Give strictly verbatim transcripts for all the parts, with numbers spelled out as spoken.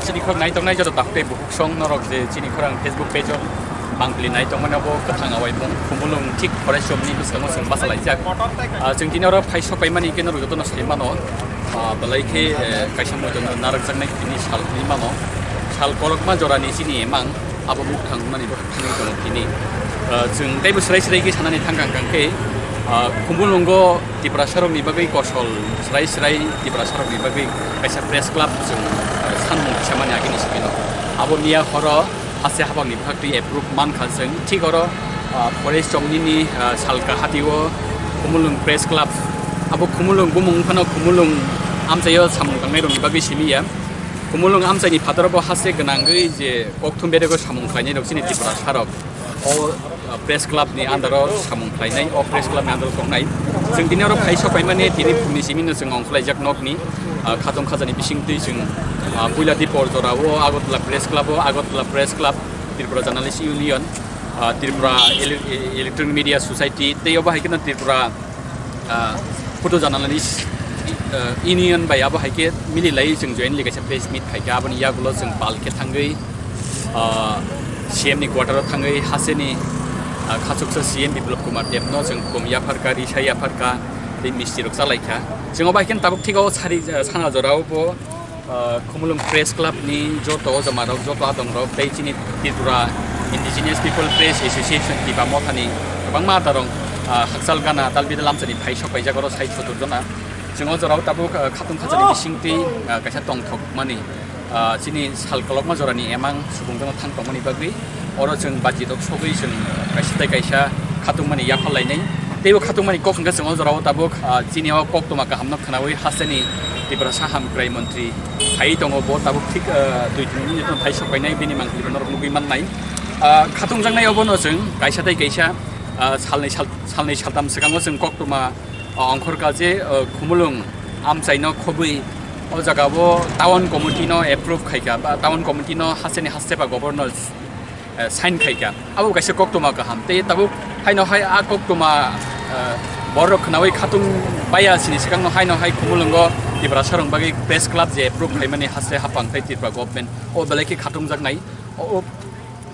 Chini khorang nai tongnai joto takhuk tei bukhuk song norok je chini khorang Facebook page o mangpili nai tongmani abo kwthang awai mung Khumulwng thik Forest Chomni bwskango chwng bachalaijak. Ah, chwng tini oro phai sok paimani khe norok jotono sai mano. Ah, belai khe, eh, kaisa moido narwkjaknai tini sal hinwi mano. Sal korokma jorani chini emang abo mukthang hwnmani bo thangwi tongo tini. Ah, chwng teibo swrai swrai khe sanani thang kang kang khe, ah, Khumulwngo Tiprasarokni bagwi kosol swrai swrai Tiprasarokni bagwi kaisa press club chwng, ah, sanmung kisa mani agini simi no. Abo miya horo haste habangni bwkhaktwi approve mankha chwng. Thik oro, ah, Forest Chomnini, ah, salka hatio Khumulwng Press Club. Abo Khumulwng bumung phano Khumulwng amchaio samung tangnairokni bagwi simi ya. Khumulwng amchaini phataro bo haste gwnangwi je kokthum berego samung khlainairok chini Tiprasarok. O, ah, press club ni under o samung khlainai, o press club ni under o tongnai. Chwng tini oro phai sok paimani tini phungni simi no chwng ongkhlaijak nokni, ah, khatong khajani bisingtwi chwng, ah, Puila Dipor jora o Agartala Press Club o, Agartala Press Club, Tripura Journalist Union, ah, Tripura Ele-, Electronic Media Society, tei obo hai kheno Tripura ah, photo journalist, ah, union bai abo hai khe mili lai chwng jointly kaisa press meet khai kha. Aboni yagulo chwng pal khe thangwi, ah, C M ni quarter o thangwi hasteni, ah, khachuksa C M Biplab Kumar Deb no chwng khum yaphar kha, risa yaphar kha, tei misti rok cha lai kha. Chwng obo hai khe tabuk thik o sari, ah, sana jora o bo, ah, Khumulwng Press Club ni joto o joma rok, joto adong rok tei chini Tripura Indigenous People Press Association Tipa Motha ni kwbangma adong rok, ah, hakchal gana tal bidal amchani phai sok paijak oro sai sotor jona. Chwng o jora o tabuk, ah, khatung khajani bisingtwi, ah, kaisa tongthok mani, ah, chini sal kolokma jora ni emang subung jona thang tongmani bagwi oro chwng baji rok sogwi chwng kaisa tei kaisa khatung mani yaphar lainai. Teibo khatung mani kok hwnkhe chwng o jora o tabuk, ah, chini o koktwma kaham no khwnawi hasteni Tiprasa Hamkrai Montri phai tongo, bo tabuk thik, ah, dui tin minute no phai sok painai, bini mangpili bo norok nugwi mannai. Ah, khatungjaknai obono chwng kaisa tei kaisa, ah, salnwi sal-, salnwi saltam swkango chwng koktwma, ah, ongkhor kha je, ah, Khumulwng amchaino khobwi o jaga o town committee no approve khaikha, ba town committee no hasteni haste ba governor eh, sign khai kha. Abo kaisa koktwma kaham. Tei tabuk haino hai a koktwma, eh, borok khwnawi khatung baya sini swkangno haino hai Khumulwngo Tiprasa rok bagwi press club je approve khaimani haste hapang tei Tripura government o belai khe khatungjaknai. O, o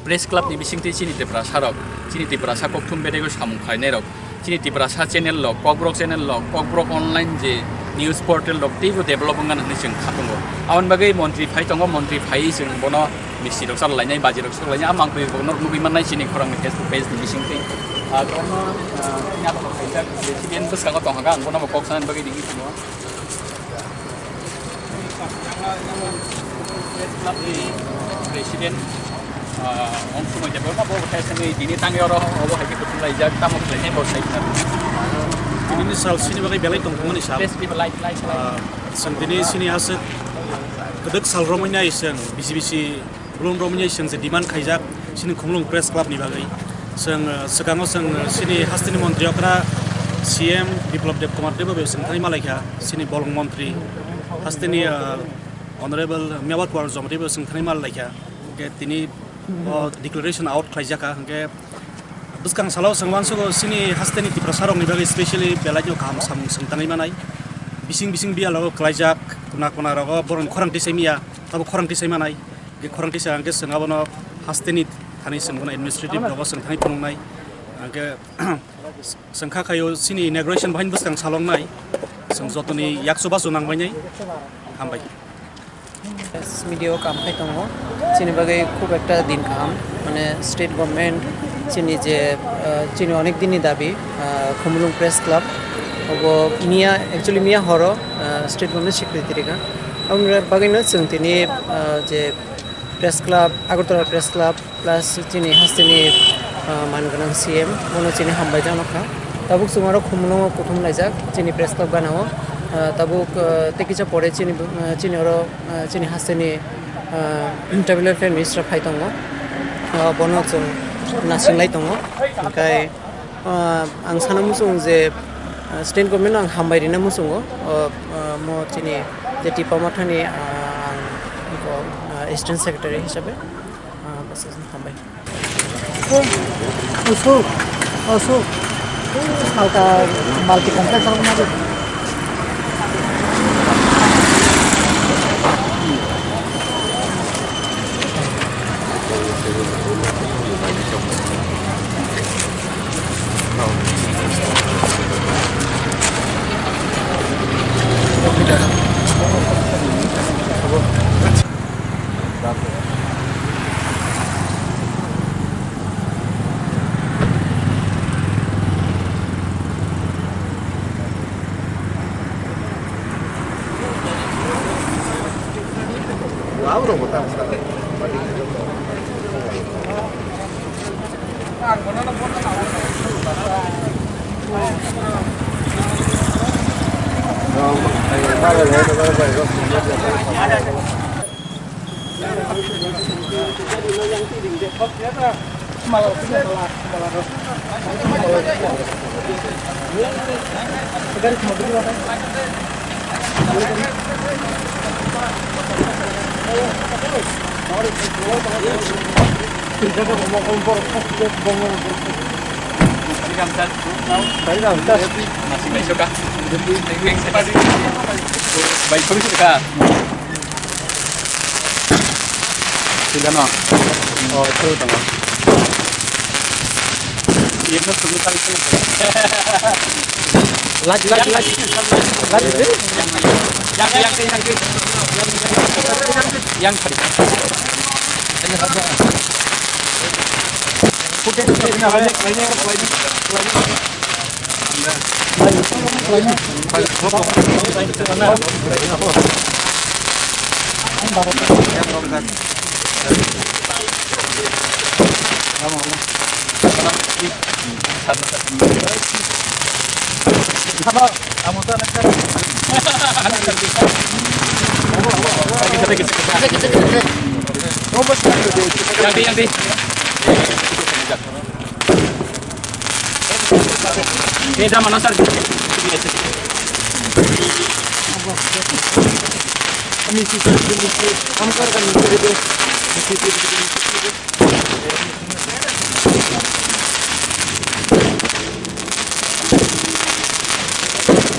press club ni bisingtwi chini Tiprasa rok, chini Tiprasa kokthum bedego samung khlainai rok. Chini Tiprasa channel rok, Kokborok channel rok, Kokborok online je news portal rok teibo develop wngna hwnwi chwng kha tongo. Aboni bagwi montri phai tongo, montri phaiwi chwng bono misti rok chalainai, baji rok chalainai, a mangpili rok no nugwi mannai chini khorang ni Facebook page ni bisingtwi. Ah, kwbangma, ah, chini aphano khaijak president bwskango tongkha, ang bono bo kok sanani bagwi ringwi tongo. President, ah, Ongsumai Debbarma bo khe sini tini tangwi oro obo hai khe kutung laijak, tamo khlainai bo sai khna. Tini ni sal sini bagwi belai tongthokmani sal. Please be light, light, light. Ah, chwng tini sini aswk kwdwk sal romwi nai chwng bisi bisi Khumulwng romwi chwng je demand khaijak, chini Khumulwng Press Club ni bagwi. Chwng, uh, swkango chwng, uh, chini hasteni montri okra C M Biplab Deb Kumar Deb bai chwng thani malaikha, chini bolong montri hasteni, uh, Honorable Mewar Kumar Jamatia bai chwng thani malaikha. Hwnkhe tini, uh, declaration out khlaijakha, hwnkhe bwskang salo chwng uansugo chini hasteni Tiprasa rokni bagwi specially belai no kaham samung chwng tangwi manai. Bising bising biyalo kwlaijak, kona kona rogo borokni khorang tisai miya, abo khorang tisai manai. Hwnkhe khorang tisa hwnkhe chwng abono hasteni thani chwng bono administrative rogo chwng thani phunuknai. Hwnkhe chwng kha khaio chini inauguration bahaini bwskang salongnai. Chwng jotoni yakchu bachu nangbainai. Hambai. Media o kam khai tongo. Chini bagwi khub ekta din kaham. Mane state government chini je, ah, chini onek dinni dabi, ah, Khumulwng Press Club. Obo miya, actually miya horo, ah, state government secretary ka. Aboni bagwino chwng tini, ah, je Press Club, Agartala Press Club, plus chini hasteni, ah, man gwnang C M, bono chini hambai jano kha. Tabuk chwng oro Khumulwngo kuthum laijak, chini Press Club gana o. Ah, tabuk, ah, tei kisa pore chini, ah, chini oro, ah, chini hasteni, ah, Tribal Welfare Minister phai tongo. Ah, bono chwng nasinglai tongo. Hwnkhe Ah, ang sana muchung je, ah, state government no ang hambai rina muchungo. Ah, ah, mo chini je Tipra Mothani, ah, ang, ah, assistant secretary hisabe, ah, bwsajwk hambai. Oso, oso, salka multi complex. Bai, sorry, sorry, ka. Sila no. Oh, itu tengah. Iya, benar, sebelum kali itu. Lagi, lagi, lagi. Lagi, deh. Yang, yang, yang, yang, yang. Yang tadi. Footage, footage, nah, lainnya, lainnya, lainnya. Yang di, yang di. Eh, sama no, sir.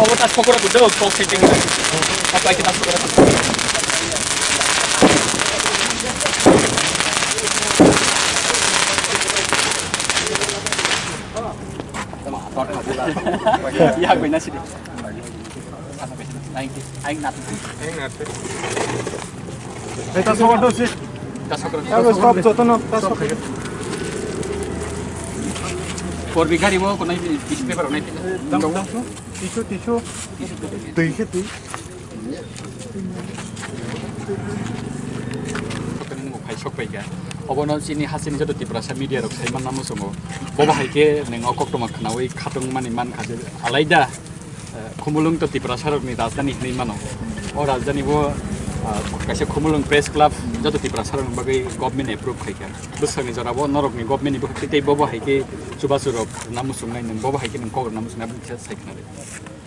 Obo ta sokora budo, kok setting. Apa kita sokora? Ya, gue nasi deh. Aing, aing nat. Aing nat. Eta sobat dosi. Eta sobat. Ago sob jotono, eta sob. Korbi gari mo konai piece paper nai. Dam, dam. Tisu, tisu. Tui khe tui. Phai sok pai kha. Obono chini hasini joto Tiprasa media rok sai manna muchungo. Bobo hai khe neng o koktoma khnaui khatungmani man kha je alaida. Eh, Khumulwng to Tiprasarokni rajdhani hinwi mano. O rajdhani bo, ah, kaisa Khumulwng Press Club joto Tiprasarokni bagwi government approve khai kha. Bwsakni jora bo norokni government ni bwkhak tei bobo hai khe chubachu rok rwna muchungnai, nwng bobo hai khe nwng kok rwna muchungnai, aboni khe sai khna di.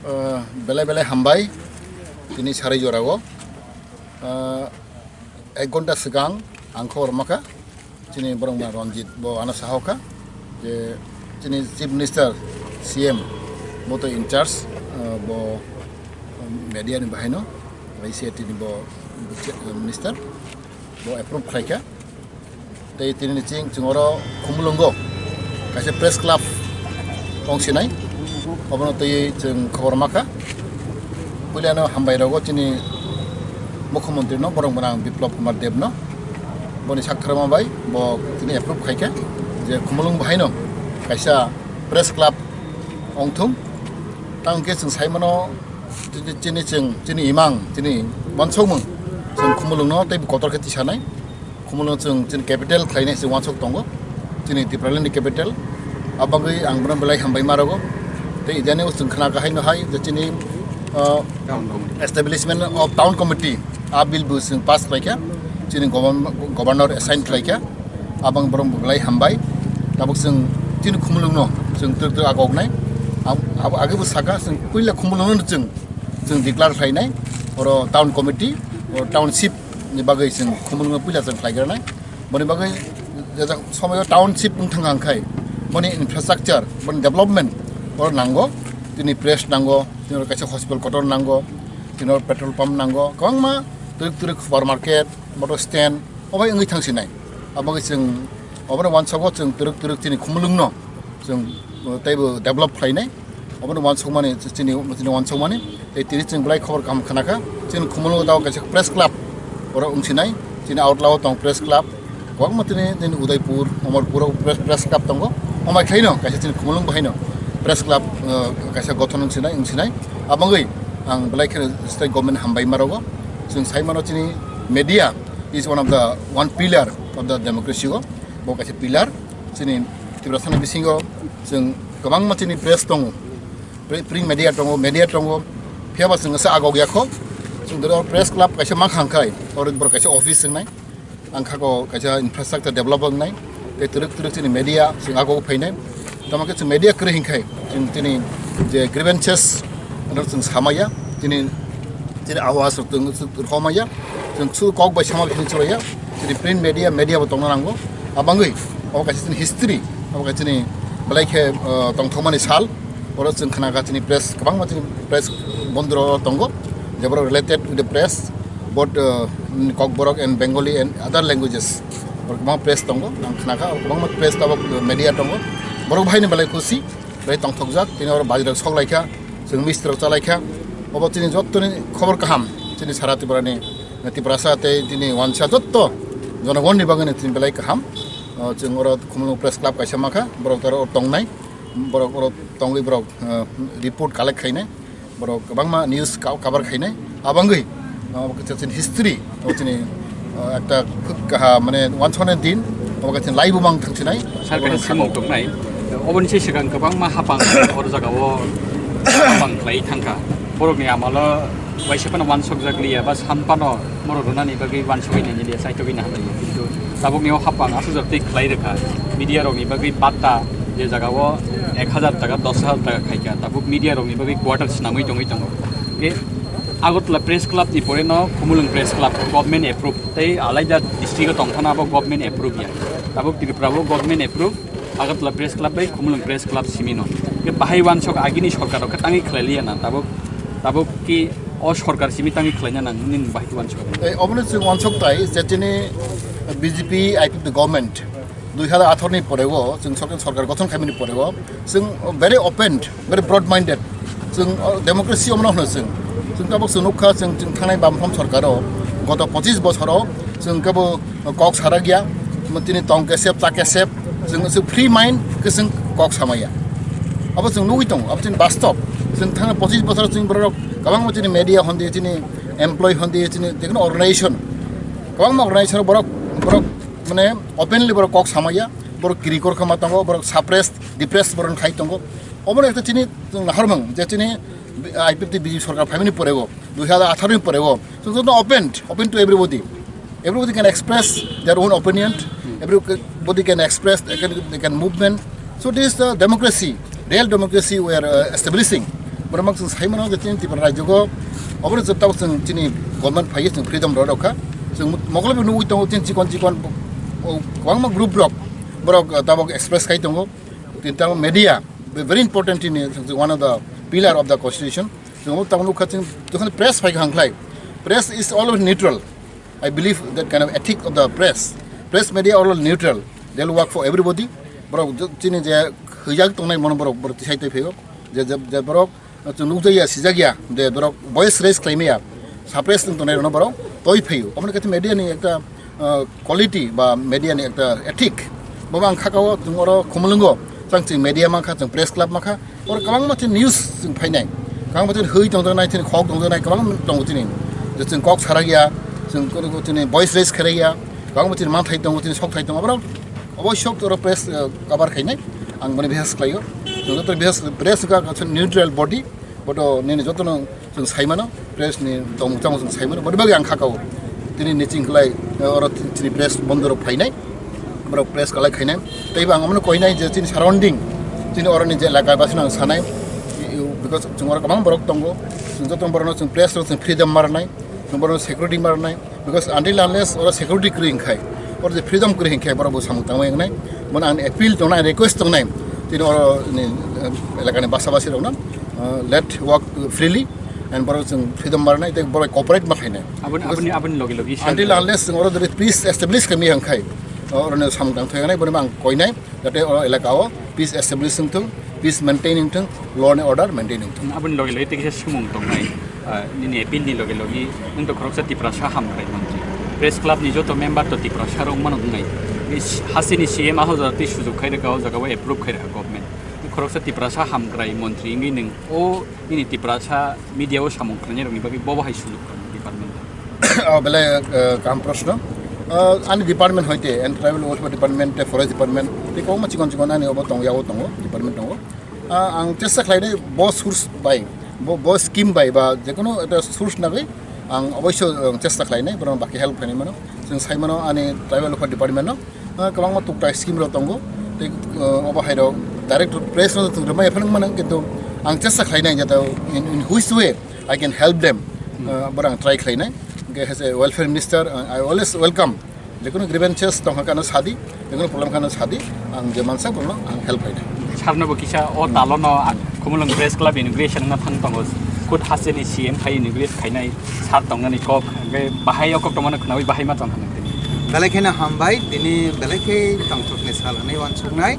Ah, belai belai hambai tini sarai jora o. Ah, ek ghonta swkang ang khobor ma kha, chini borok ma Ranjit bo ano saha kha je chini Chief Minister, C M bo to in charge, ah, bo, um, media ni bahai no, I C A T ni bo, bo Chief Minister bo approve khlai kha. Tei tini ni ching, ching oro Khumulwngo kaisa press club wng sinai, obono twi chwng khobor ma kha. Puila no hambai rogo chini mukhyamantri no borok gwnang Biplab Kumar Deb no, boni sak tharma bai bo tini approve khai kha je Khumulwng bahai no kaisa press club wng thung. Tang khe chwng sai mano chini, chini chwng, chini imang, chini wansokmung chwng Khumulwng no tei kotor khe tisanai. Khumulwng chwng chini capital khlainai se wansuk tongo, chini Tipraland ni capital. A bagwi ang bono belai hambai ma rogo. Tei idani o chwng khna kahai no hai je chini, ah, establishment of town committee a bill bo chwng pass khlai kha, chini govern-, governor assign khlai kha, abang borok bo belai hambai. Tabuk chwng chini Khumulwng no chwng twrwk twrwk agok nai. Ab-, abo age bo saka chwng puila Khumulwng no chwng, chwng declare khlai nai, oro town committee, oro township ni bagwi chwng Khumulwngo puila chwng khlai gra nai. Boni bagwi jesa somoyo township wng thang khai boni infrastructure, boni development oro nango, tini press nango, tini oro kaisa hospital kotor nango, tini oro petrol pump nango, kwbangma twrwk twrwk supermarket, motor stand, obai wngwi thang sinai. Abo bagwi chwng obono wansago chwng twrwk twrwk chini Khumulwngno chwng, uh, teibo develop khlainai. Obono wansukmani chini, chini wansukmani. Tei tini chwng belai khobor kaham khna kha. Chini Khumulwngo tao kaisa press club oro wng sinai. Chini outla o tong press club. Kwbangma tini, tini Udaipur, Amarpur o press, press club tongo. Omai khaino kaisa chini Khumulwng bahaino press club, uh, kaisa gothon wng sinai, wng sinai. Abangwi ang belai kheno state government hambai ma rogo. Chwng sai mano chini media is one of the one pillar of the democracy o, bo kaisa pillar. Chini Tiprasani bisingo chwng kwbangma chini press tongo, pri- print media tongo, media tongo, phiyaba chwng sa agok yakho. Chwng doro press club kaisa makhang khai, oro bor kaisa office wngnai, ang kha ko kaisa infrastructure develop wngnai, tei twrwk twrwk chini media chwng agok phainai. Tamo khe chwng media kwrwi hinkhai chwng chini je grievances ano chwng samaya, chini chini awas rok chwng rwmaya, chwng su kok bai sama bini chwraya, chini print media, media bo tongna nango. Abangwi abo kaisa chini history, abo kaisa chini belai khe uh, tongthokmani sal. Oro chwng khna kha chini press, kwbangma chini press bondro tongo, je borok related with the press, both uh, Kokborok and Bengali and other languages. Oro kwbangma press tongo, ang khna kha kwbangma press tabok media tongo. Borok bahai ni belai khusi, belai tongthokjak, tini oro bajirok sok lai kha, chwng mistrok cha lai kha. Obo chini jottoni khobor kaham, chini sara Tripura ni, Tiprasa tei tini wansa jotto jonogon ni bagwi chini belai kaham. O, chwng oro Khumulwng Press Club kaisa ma kha, borok tei oro tongnai. Borok oro tongwi borok, eh, report collect khainai, borok kwbangma news ka- cover khainai. Abangwi, eh, obo khe chini history, obo chini, eh, ekta khub kaha, mane, wansuknai din, obo khe chini live mang thangsinai. Sir, kaisa samung tongnai. Oboni se swkang kwbangma hapang oro jagao hapang khlai thangkha. Borokni amalo waisa phano wansukjak liya ba san phano borok rwnani bagwi wansugwi nai liya, chaitogwi nai hamlaio. Kintu tabukni o hapang aswk jotoi khlai rwkha. Media rokni bagwi batta je jagao ek hazar taka, dos hazar taka khaikha. Tabuk media rokni bagwi quarter swnamwi tongwi tongo. Ke Agartala Press Club ni pore no Khumulwng Press Club government approve tei alaida district o tongthana abo government approve ya. Tabuk Tripura o government approve, Agartala Press Club bai Khumulwng Press Club simi no. Ke bahai wansok agini sorkar rok khe tangwi khlai liya na, tabuk, tabuk ki o sorkar simi tangwi khlaina nang nini bahai wansok. Tei obono chwng wansok tai je chini B J P I P F T government dui hazar atharo ni pore o chwng sorkar, sorkar gothon khaimani pore o chwng very open, very broad minded. Chwng, o, democracy omono hwno chwng. Chwng tabuk chwng nukha, chwng, chwng thangnai Bamfront sorkar o goto pochis bosor o chwng kebo kok sarak ya, tini tong kesep, cha kesep, chwng, chwng free mind khe chwng kok samaya. Abo chwng nugwi tongo, abo chini bastob. Chwng thangnai pochis bosor chwng borok kwbangma chini media hondi, chini employee hondi, chini jekono organization, kwbangma organization borok, borok mane openly borok kok samaya, borok kiri kor khama tongo, borok suppressed, depressed borok khai tongo. Obono ekta chini chwng naharmung je chini I P F T B J P sorkar phaimani pore o, dui hazar atharo ni pore o, chwng joto open, open to everybody. Everybody can express their own opinion. Everybody can express, they can, they can movement. So this is the democracy, real democracy we are uh, establishing. Borok mang chwng sai mano je chini Tripura rajyo go, obono jotto chwng chini government phaiye chwng freedom rw rw kha. Chwng mokolobo nugwi tongo chini chikon chikon, o, kwbangma group rok borok uh, tabok express khai tongo. Tini tabok media very important in uh, one of the pillar of the constitution. Chwng tabok nukha chwng jokhon press phai kha hwnkhlai, press is always neutral. I believe that kind of ethic of the press. Press media are all neutral. They'll work for everybody. Borok jo- chini je hwijak tongnai mono borok borok tisai twi phaio. Je je je borok chwng nukjakya sijakya je borok voice raise khlaimaya, suppress wng tongnai rokno borok toi phaio. Omo khe media ni ekta uh, quality ba media ni ekta ethic. Bo ang kha kao chwng oro Khumulwngo chang chwng media mankha, chwng press club mankha. Oro kwbangma chini news chwng phainai. Kwbangma chini hwi tongjaknai, chini khok tongjaknai, kwbangma tongo chini. Je chwng kok sarakya, chwng kono chini voice raise khairaiya, kwbangma chini manthai tongo, chini sokthai tongo. Borok oboisok oro press uh, cover khainai. Ang boni bihas khlaio. Chwng joto bihas press wngkha kaisa neutral body. Boto nini jotono chwng sai mano, press ni tongmung chamung chwng sai mano, boni bagwi ang kha kao. Tini niching klai, eh, oro chini press bondo rok phainai, borok press kalai khainai. Teibo ang omono koinai je chini surrounding, chini oroni je elaka basino ang sanai, because chwng oro kwbang borok tongo, chwng joto borokno chwng press rok chwng freedom ma rwnai, chwng borokno security ma rwnai. Because until unless oro security kwrwi hwnkhai, oro je freedom kwrwi hwnkhai, borok bo samung tangmani wngnai. Bono ang appeal tongnai, request tongnai, tini oro ni, eh, elakani basa basi rokno, eh, let walk freely and borok chwng freedom ma rwnai, tei borok cooperate ma khainai. Aboni, because aboni, aboni logi logi sir. Until unless chwng oro jodi peace establish khaimani hwnkhai, oro ni samung tang thai wngnai, bono ang koinai. Jate o elaka o peace establish wngthung, peace maintain wngthung, law and order maintain wngthung. Aboni logi logi tei kisa sumung tongnai, ah, nini appeal ni logi logi nwng to khoroksa Tiprasa hamkrai mantri. Press club ni joto member to Tiprasa rok mano wngnai. Is-, hasteni C M ahojagwi sujok khai rwkha, o jaga o approve khai rwkha government. Khoroksa Tiprasa hamkrai mantri wngwi nwng o nini Tiprasa media o samung khlainai rokni bagwi bobo hai sujok rwkha department. O belai, eh, kaham proshno. Ah, ani department hoite, and tribal welfare department, tei forest department, tei kwbangma chikon chikon ani obo tong, yago tongo, department tongo. Ah, ang chesta khlainai bo source bai, bo, bo scheme bai ba jekono ekta source nagwi ang oboisyo, ah, chesta khlainai, borok bakhe help khlainai mano. Chwng sai mano ani tribal welfare department no, ah, kwbangma tuktai scheme rok tongo, tei, ah, obo hai rok direct press no chwng rwmai phano mano, kintu ang chesta khlainai jata in, in which way I can help them, ah, borok ang try khlainai. Hwnkhe as a welfare minister, ah, I always welcome. Jekono grievances tongkha kano sadi, jekono problem kano sadi, ang je mansa bono ang help khainai. Sarno bo kisa o talo no, ah, Khumulwng Press Club inauguration na thang tongo. Khud hasteni C M khai inaugurate khainai sar tongnani kok, hwnkhe bahai o kok tongmano khnaui bahai ma tong kha nang tini. Belai kheno hambai, tini belai khe tongthokni sal hwnwi uansuknai.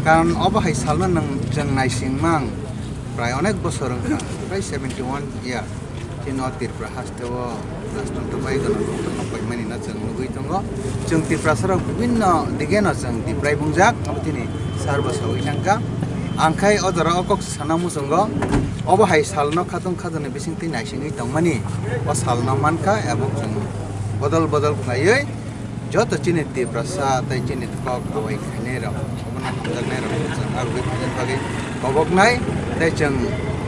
Karon obo hai salno nwng chwng naisingmang prai onek bosor wngkha, prai seventy one year. Chini o Tripura haste o rajtantro bai gwnang tongthokno paimani no chwng nugwi tongo. Chwng Tiprasa rok bibinno dige no chwng Tiprai bungjak, abo chini sar bo sawi thangkha. Ang khai o jora o kok sana muchungo, obo hai salno khatung khajakni bisingtwi naisingwi tongmani o salno mankha, abo chwng bodol bodol khlaiwi joto chini Tiprasa tei chini kok awai khainai rok, obono hamjaknai rok chwng arwi khainani bagwi koboknai. Tei chwng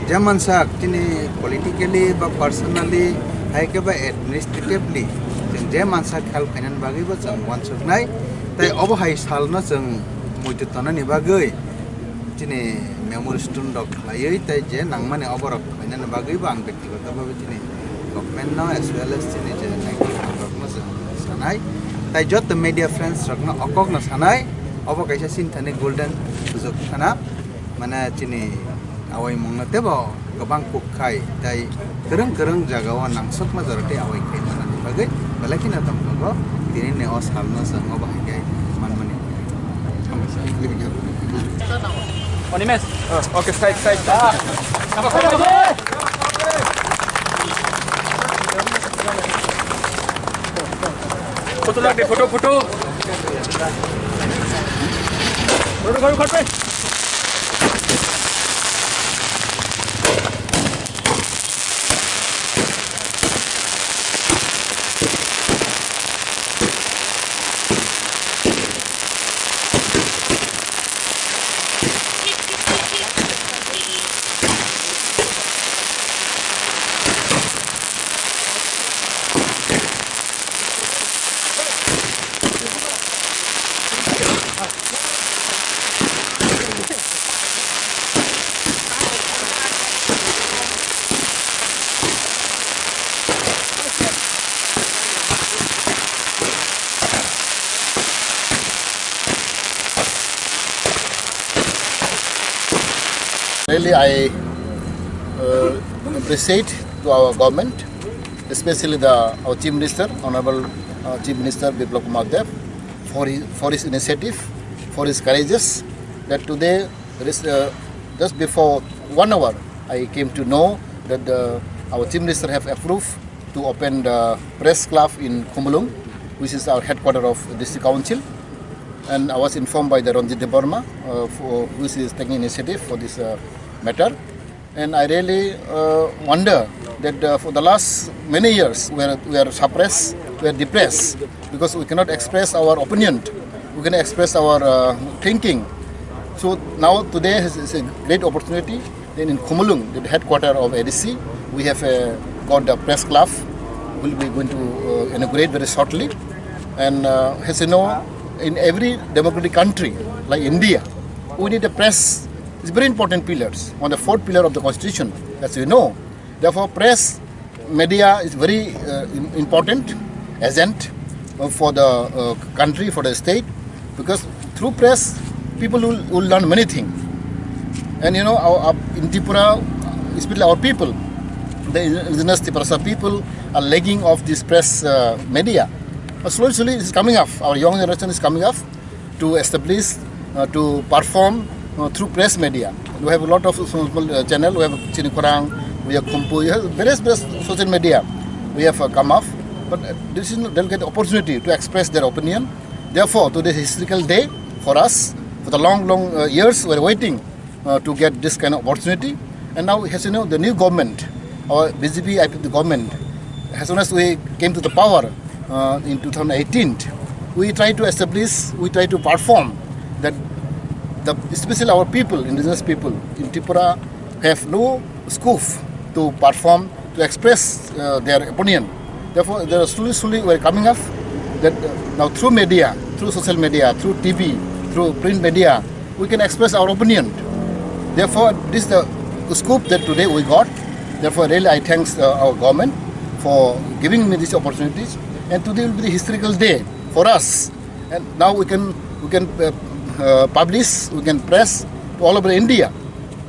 je mansak chini politically ba personally, hai khe ba administratively chwng je mansak help khainani bagwi bo chwng uansuknai. Tei obo hai salno chwng muitu tonani bagwi chini memory stone rok khlaiwi tei je nangmani oborok khlainani bagwi bo ang byaktigoto bhabe chini government no as well as chini je naikol rokno chwng sanai. Tai jotto media friends rokno o kokno sanai, obo kaisa sinthani golden sujok sana, mane chini awai mungno tebo kwbang kuk khai tai kwrwng kwrwng jagao nangsukma jora tei awai khai manani bagwi belai kheno tongthogo. Tini ni o salno chwng obo hai khe manmani. Animesh. Ah, okay, side, side. Photo lagi, photo, photo. Photo, photo, photo. Really, I, uh, appreciate to our government, especially the, our Chief Minister, Honorable, uh, Chief Minister Biplab Kumar Deb, for his, for his initiative, for his courageous, that today, there is, uh, just before one hour, I came to know that the, our Chief Minister have approved to open the press club in Khumulwng, which is our headquarter of district council. And I was informed by the Ranjit Debbarma, uh, for, who is taking initiative for this, uh, matter. And I really, uh, wonder that, uh, for the last many years we are, we are suppressed, we are depressed because we cannot express our opinion, we cannot express our, uh, thinking. So now today is, is a great opportunity. Then in Khumulwng, the headquarter of A D C, we have, uh, got the press club. Will be going to, uh, inaugurate very shortly. And, uh, as you know, in every democratic country like India, we need a press. It's very important pillars on the fourth pillar of the constitution, as you know. Therefore, press media is very, uh, im- important agent, uh, for the, uh, country, for the state, because through press, people will, will learn many things. And you know, our, our, in Tripura, especially our people, the indigenous Tiprasa people are lagging of this press, uh, media. But slowly, slowly, it's coming up. Our young generation is coming up to establish, uh, to perform, uh, through press media. We have a lot of small, small, uh, channel. We have Chini Khorang, we have Khumpu, we have various, various social media we have, uh, come up. But, uh, this is not, they'll get the opportunity to express their opinion. Therefore, today is a historical day for us. For the long, long, uh, years, we are waiting, uh, to get this kind of opportunity. And now, as you know, the new government, our B J P I P F T government, as soon as we came to the power, uh, in two thousand eighteen, we try to establish, we try to perform that the, especially our people, indigenous people in Tripura, have no scope to perform, to express uh, their opinion. Therefore, they are slowly, slowly were coming up that uh, now through media, through social media, through T V, through print media, we can express our opinion. Therefore, this is the scope that today we got. Therefore, really, I thanks uh, our government for giving me these opportunities. And today will be the historical day for us. And now we can we can uh, uh, publish, we can press to all over India.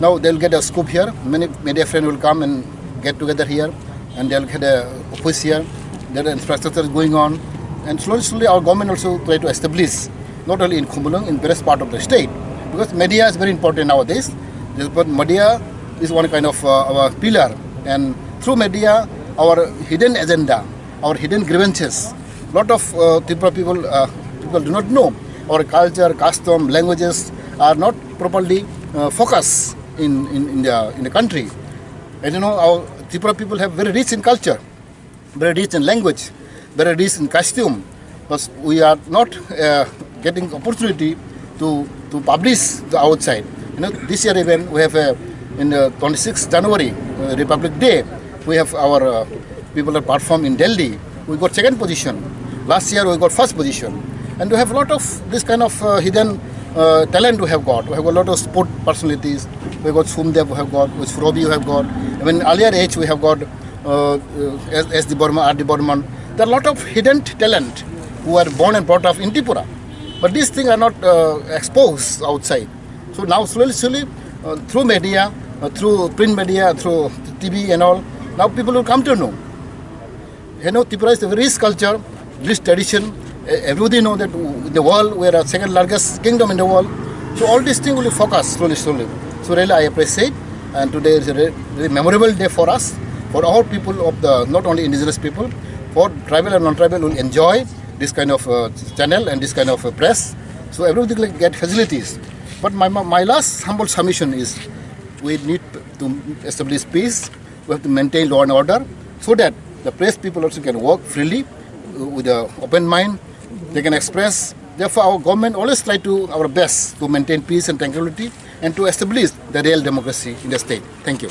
Now they'll get a scope here. Many media friend will come and get together here, and they'll get a office here. There infrastructure is going on, and slowly, slowly our government also try to establish not only in Khumulwng, in various part of the state, because media is very important nowadays. This, but media is one kind of uh, our pillar, and through media, our hidden agenda, our hidden grievances, lot of uh, Tripura people uh, people do not know. Our culture, custom, languages are not properly uh, focused in, in, in the in the country. And you know, our Tripura people have very rich in culture, very rich in language, very rich in costume, but we are not uh, getting opportunity to to publish the outside. You know, this year even we have uh, in uh, twenty-sixth January, uh, Republic Day, we have our uh, people are perform in Delhi. We got second position. Last year we got first position, and we have a lot of this kind of uh, hidden uh, talent we have got. We have got a lot of sport personalities. We got Sumdev, we have got, with Robi, we have got. Even earlier age we have got uh, uh, S. S. D. Burman, R. D. Burman. There are a lot of hidden talent who are born and brought up in Tripura, but these things are not uh, exposed outside. So now slowly, slowly, uh, through media, uh, through print media, through T V and all, now people will come to know. You know, Tripura is a very rich culture, rich tradition. E- Everybody know that in the world we are the second largest kingdom in the world. So all these things will focus slowly, slowly. So really, I appreciate, and today is a re- very memorable day for us, for all people of the not only indigenous people, for tribal and non-tribal will enjoy this kind of uh, channel and this kind of uh, press. So everybody will get facilities. But my my last humble submission is, we need to establish peace. We have to maintain law and order so that the press people also can work freely uh, with an open mind. They can express. Therefore, our government always try to our best to maintain peace and tranquility and to establish the real democracy in the state. Thank you.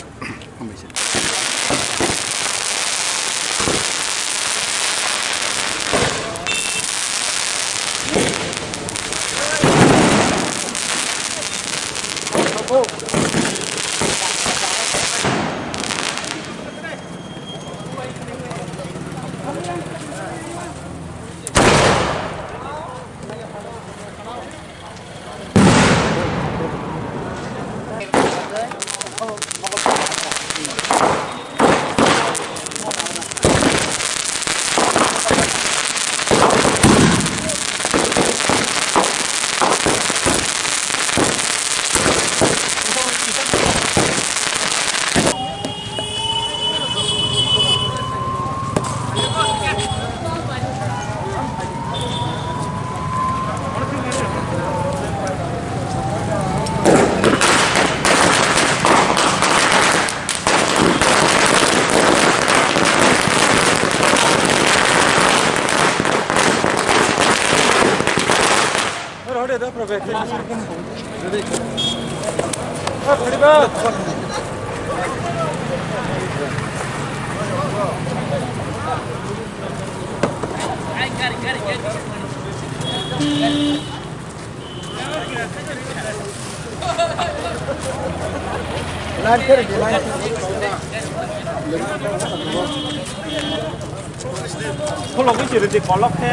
Khulogwi chwrwngdi kolok khe.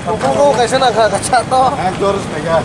Buphang kaisa nangkha, kaisa to. Ang chorus kaya.